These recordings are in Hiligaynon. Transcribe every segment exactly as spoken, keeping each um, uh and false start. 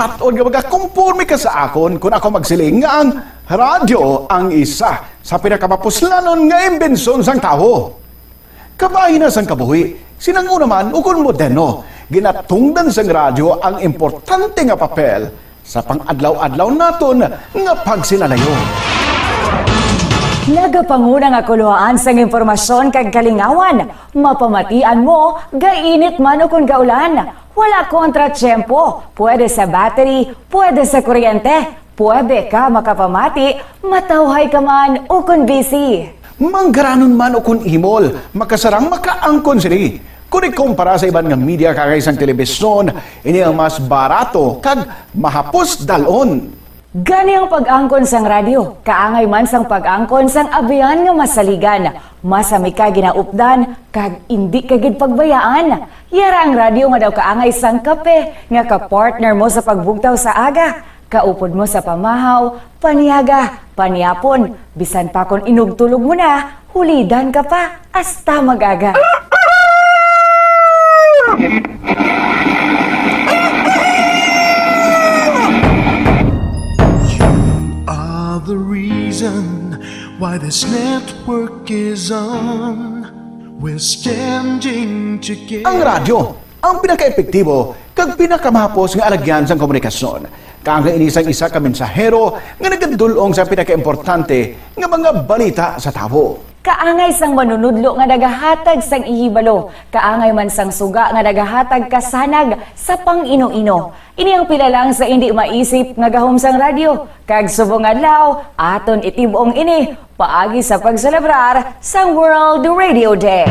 At-on nga magakumpurme ka sa akon kon ako magsiling nga ang radyo ang isa sa pinakamapuslanon nga imbensyon sang tawo. Kabahin na sang kabuhi, sinang-una man ukon moderno, ginatungdan sang radyo ang importante nga papel sa pang-adlaw-adlaw naton nga pagsinalayo. Nagapanguna nga kuluhaan sang impormasyon kag kalingawan, mapamatian mo, gainit man ukon gaulan. Wala kontra tiyempo, pwede sa battery, pwede sa kuryente, pwede ka makapamati, matawhay ka man ukon busy. Manggaranon man ukon imol, makasarang makaangkon sini. Kon ikumpara sa iban nga media kaangay sang telebisyon, ini ang mas barato kag mahapos dal-on. Gani ang pag-angkon sang radyo, kaangay man sang pag-angkon sang abyan nga masaligan, masami ka ginaupdan, kag indi ka gid pagbayaan. Yara ang radyo nga daw kaangay sang kape nga ka-partner mo sa pagbugtaw sa aga, kaupod mo sa pamahaw, paniaga, panyapon, bisan pa kon inugtulog mo na, hulidan ka pa hasta mag-aga. Are the reason why this network is on. We're standing together. Ang radyo ang pinakaepektibo kag pinakamahapos nga alagyan sang komunikasyon. Kaangay ini sang isa ka mensahero nga nagadul-ong sa pinakaimportante nga mga balita sa tawo. Kaangay sang manunudlo nga nagahatag sang ihibalo, kaangay man sang suga nga nagahatag kasanag sa pang-inoino. Ini ang pila lang sa indi maisip nga gahom sang radyo, kag subong adlaw aton itib-ong ini paagi sa pagselebrar sang World Radio Day.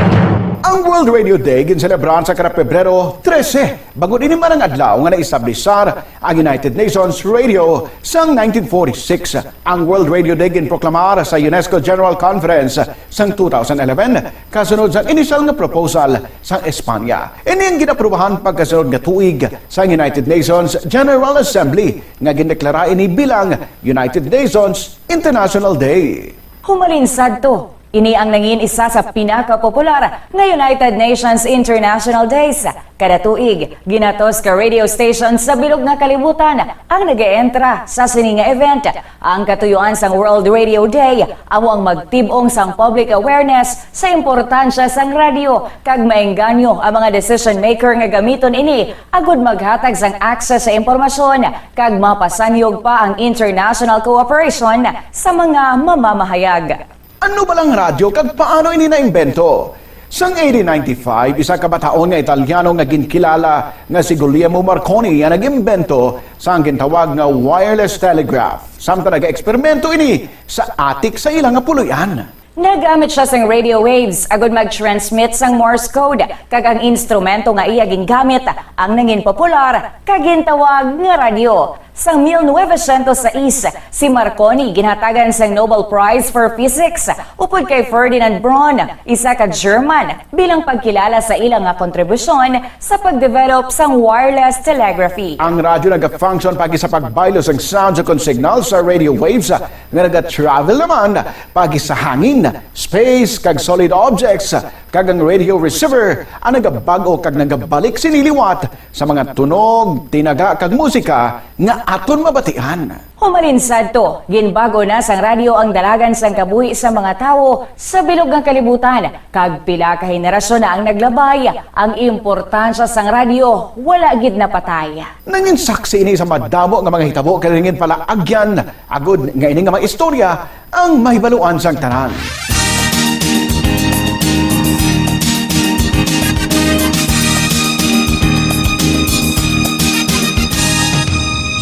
Ang World Radio Day ginselebrar sa kada Pebrero trese, bangod ini man ang adlaw nga naestablisar ang United Nations Radio sang nineteen forty-six. Ang World Radio Day ginproklamar sa UNESCO General Conference sang two thousand eleven, kasunod sang inisyal nga proposal sang Espanya. Ini ang ginaaprubahan pagkasunod nga tuig sang United Nations General Assembly, nga gindeklara ini bilang United Nations International Day. Humalin sadto, ini ang nangin isa sa pinakapopular nga United Nations International Days. Kada tuig, ginatos ka radio station sa bilog nga kalibutan ang nag-eentra sa sini nga event. Ang katuyuan sang World Radio Day amo ang magtib-ong sang public awareness sa importansya sang radyo, kag maengganyo ang mga decision maker nga gamiton ini agud maghatag sang access sa impormasyon kag mapasanyog pa ang international cooperation sa mga mamamahayag. Ano bala ang radyo, kag paano ini naimbento? Sang eighteen ninety-five, isa ka bataon nga Italiano nga ginkilala nga si Guglielmo Marconi ang nag-imbento sang gintawag nga wireless telegraph, samtang nagaeksperimento ini sa atik sa ila nga puloy-an. Naggamit siya sang radio waves agud mag-transmit sang Morse code, kag ang instrumento nga iya gingamit ang nangin popular kag gintawag nga radyo. Sang mil novecientos sais, si Marconi ginhatagan sang Nobel Prize for Physics upod kay Ferdinand Braun, isa ka German, bilang pagkilala sa ila nga kontribusyon sa pagdevelop sang wireless telegraphy. Ang radyo nagafunction paagi sa pagbaylo sang sounds ukon signals sa radio waves nga nagatravel naman paagi sa hangin, space, kag solid objects, kag ang radio receiver ang nagabag-o kag nagabalik sini liwat sa mga tunog, tinaga, kag musika nga aton mabatian. Humalin sadto, ginbag-o na sang radyo ang dalagan sang kabuhi sa mga tawo sa bilog nga kalibutan, kag pila ka henerasyon na ang naglabay, ang importansya sang radyo wala gid napatay. Nangin saksi ini sa madamo nga mga hitabo, kag nangin palaagyan agud nga ini nga mga istorya ang mahibaluan sang tanan.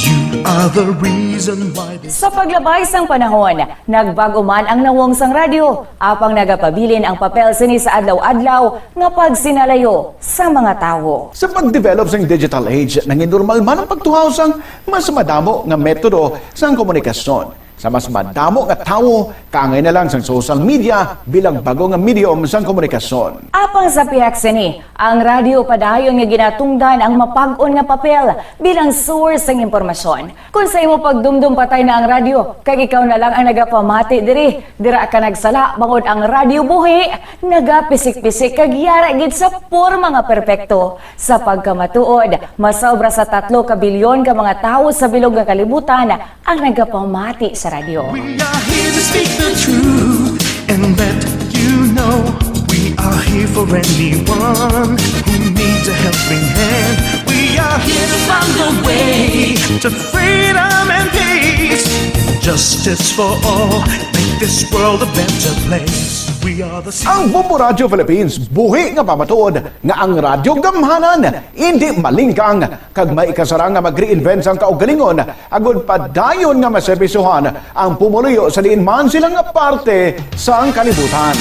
You are the reason why this Sa paglabay sang panahon, nagbag-o man ang nawong sang radyo, apang nagapabilin ang papel sini sa adlaw-adlaw nga pagsinalayo sa mga tawo. Sa pagdevelop sang digital age, nangin normal man ang pagtuhaw sang mas madamo nga metodo sang komunikasyon. sa mas madamo nga tawo, kaangay na lang sang social media bilang bag-o nga medium sang komunikasyon. Apang sa pihak sini, ang radyo padayon nga ginatungdan ang mapag-on nga papel bilang source sang impormasyon. Kon sa imo pagdumdom patay na ang radyo, kag ikaw na lang ang nagapamati diri, dira ka nagsala, bangod ang radyo buhi, nagapisik-pisik, kag yara gid sa porma nga perpekto. Sa pagkamatuod, masobra sa tatlo ka bilyon ka mga tawo sa bilog nga kalibutan ang nagapamati sa radyo. We are here to speak the truth and let you know we are here for anyone who needs a helping hand. We are here to find a way to freedom and peace, justice for all, make this world a better place. We are the Ang Bombo Radio Philippines, buhi nga pamatuod nga ang radyo gamhanan, indi malingkang, kag may ikasarang nga mag-reinvent sang kaugalingon, agud padayon nga maserbisyuhan ang pumuluyo sa diin man sila nga parte sang kalibutan.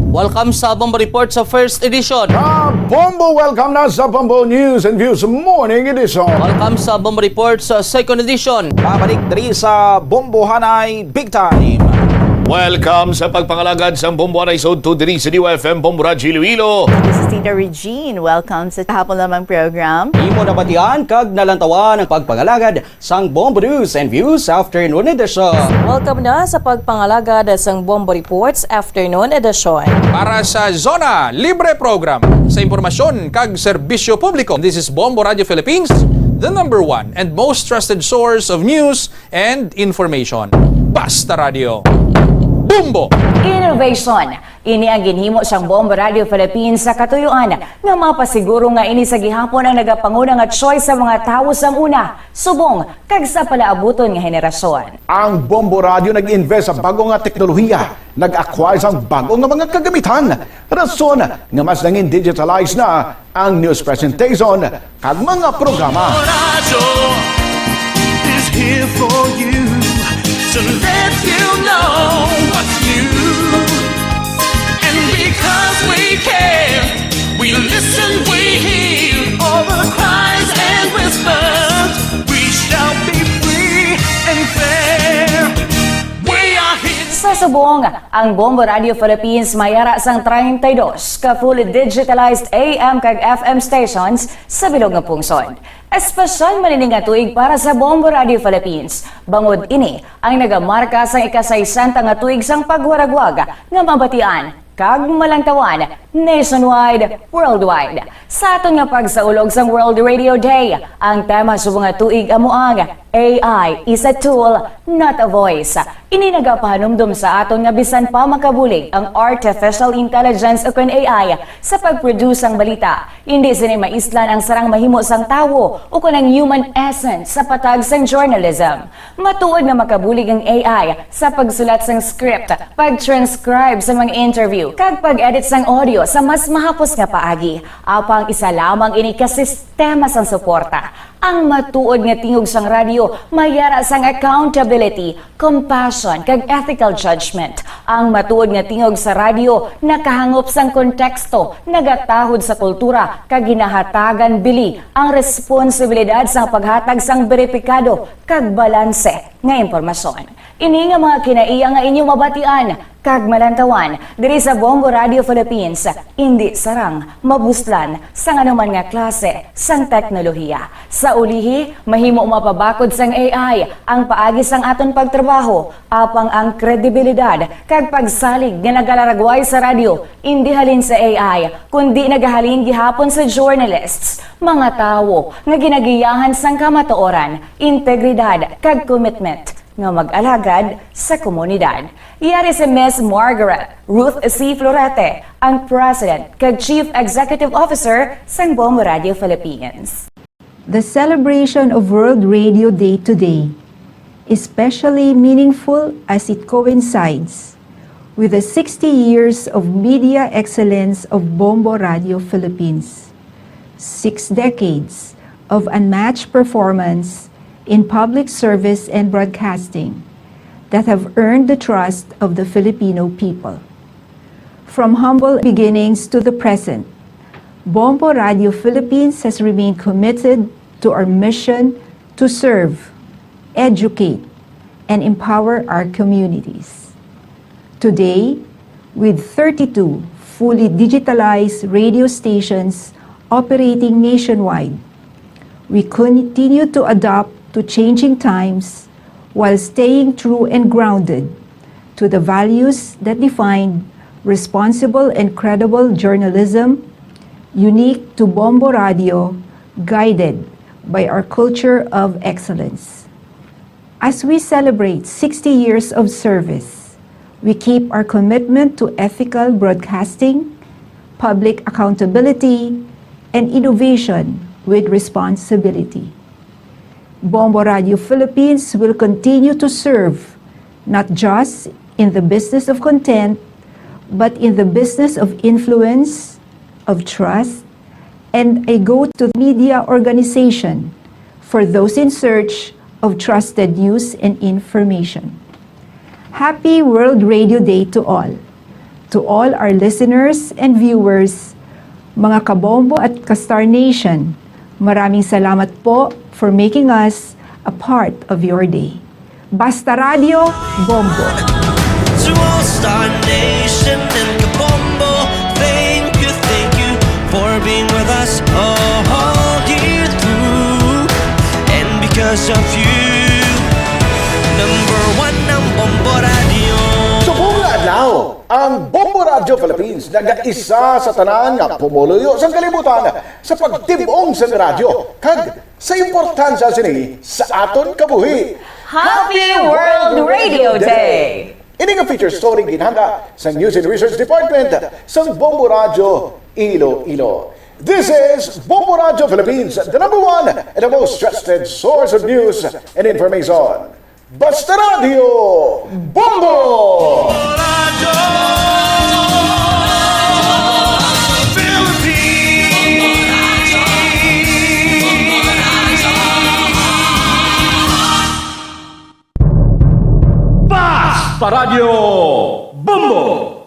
Welcome sa Bombo Report sa first edition. Ka Bombo, welcome na sa Bombo News and Views Morning Edition. Welcome sa Bombo Report sa second edition. Pabalik diri sa Bombohanay Big Time. Welcome sa pagpangalagad sang Bombohanay sa udto diri sa D Y F M Bombo Radyo Iloilo. This is Tita Regine. Welcome sa hapon lamang program. Imo nabatian kag nalantawan ang pagpangalagad sang Bombo News and Views Afternoon Edition. Welcome na sa pagpangalagad sang Bombo Reports Afternoon Edition. Para sa Zona Libre Program sa impormasyon kag serbisyo publiko, this is Bombo Radio Philippines, the number one and most trusted source of news and information. Basta Radio. Bombo! Innovation. Ini ang ginhimo sang Bombo Radio Philippines sa katuyuan nga mapasiguro nga ini sa gihapon ang nagapanguna nga choice sa mga tawo sang una, subong kag sa palaabuton nga henerasyon. Ang Bombo Radio nag-invest sa bag-o nga teknolohiya, nag-acquire sang bag-o nga mga kagamitan, rason nga mas nangin digitalized na ang news presentation kag mga programa. Radyo is here for you to let you know what's new. And because we care, we listen, we hear all the cries and whispers. We shall be free and fair. We are here. Sa subong, ang Bombo Radio Philippines may ara sang treinta y dos ka fully digitalized A M kag F M stations sa bilog nga pungsod. Espesyal man ini nga tuig para sa Bombo Radio Philippines, bangod ini ang nagamarka sang ika-sesenta nga tuig sang pagwaragwag nga mabatian kag malantawan nationwide, worldwide. Sa aton nga pagsaulog sang World Radio Day, ang tema subong nga tuig amo ang A I is a tool, not a voice. Ini nagapahanumdom sa aton nga bisan pa makabulig ang artificial intelligence ukon A I sa pag-produce sang balita, indi sini maislan ang sarang mahimo sang tawo ukon ang human essence sa patag sang journalism. Matuod nga makabulig ang A I sa pagsulat sang script, pag-transcribe sa mga interview, kag pag-edit sang audio sa mas mahapos nga paagi. Apang isa lamang ini ka sistema sang suporta. Ang matuod nga tingog sang radyo may ara sang accountability, compassion, kag ethical judgment. Ang matuod nga tingog sa radyo nakahangop sang konteksto, nagatahod sa kultura, kag ginahatagan bili ang responsibilidad sang paghatag sang beripikado kag balanse nga impormasyon. Ini nga mga kinaiya nga inyo mabatian kag malantawan diri sa Bombo Radio Philippines, indi sarang mabuslan sang anuman nga klase sang teknolohiya. Sa ulihi, mahimo mapabakod sang A I ang paagi sang aton pagtrabaho, apang ang kredibilidad kag pagsalig nga nagalaragway sa radyo indi halin sa A I, kundi nagahalin gihapon sa journalists, mga tawo nga ginagiyahan sang kamatuoran, integridad, kag commitment nga mag-alagad sa komunidad. Yari si Miss Margaret Ruth C. Florete, ang President kag Chief Executive Officer sang Bombo Radio Philippines. The celebration of World Radio Day today is especially meaningful as it coincides with the sixty years of media excellence of Bombo Radio Philippines, six decades of unmatched performance in public service and broadcasting that have earned the trust of the Filipino people. From humble beginnings to the present, Bombo Radio Philippines has remained committed to our mission to serve, educate, and empower our communities. Today, with thirty-two fully digitalized radio stations operating nationwide, we continue to adapt to changing times while staying true and grounded to the values that define responsible and credible journalism unique to Bombo Radio, guided by our culture of excellence. As we celebrate sixty years of service, we keep our commitment to ethical broadcasting, public accountability, and innovation with responsibility. Bombo Radio Philippines will continue to serve not just in the business of content, but in the business of influence, of trust, and a go-to media organization for those in search of trusted news and information. Happy World Radio Day to all. To all our listeners and viewers, mga Kabombo at Ka-Star Nation, maraming salamat po for making us a part of your day. Basta Radyo, Bombo. To all Star Nation and Kabombo, thank you, thank you for being with us all year through. And because of you, number one ang Bombo Radio. Subong nga adlaw, ang Bombo Radio Philippines nagaisa sa tanan nga pumuluyo sang kalibutan sa pagtib-ong sang radyo kag sa importansya sini sa aton kabuhi. Happy World Radio Day! Ini nga feature story ginhanda sa News and Research Department sang Bombo Radio Iloilo. This is Bombo Radio Philippines, the number one and the most trusted source of news and information. Basta Radio, Bombo! Basta Radio, Bombo!